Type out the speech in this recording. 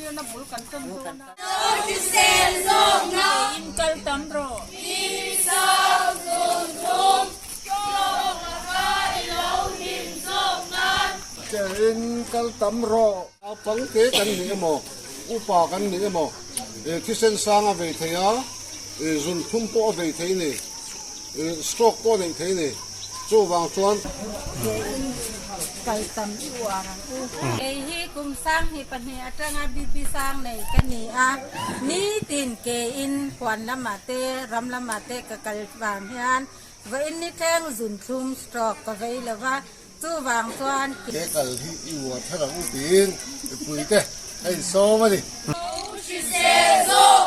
zirna bul kan tan dawn a. In kal tam rawh. Ke in kal tam rawh. Naupangte kan ni emaw, upa kan ni emaw, thisen sang a vei thei a, zunthum pawh a vei thei ni, stroke pawh a neih thei ni. Chuvang chuan. Ke in kal tam i uar ang u. Kei hi kum 22 atanga BP sang nei ka ni a, nitin ke in huan lamah te ram lamah te ka kal vang hian vawiin ni thleng zunthlum, stroke, ka vei lo va, chuvang chuan. Ke kal hi i uar thar ang u tiin mipuite a insawm a ni. Hrisel zawk!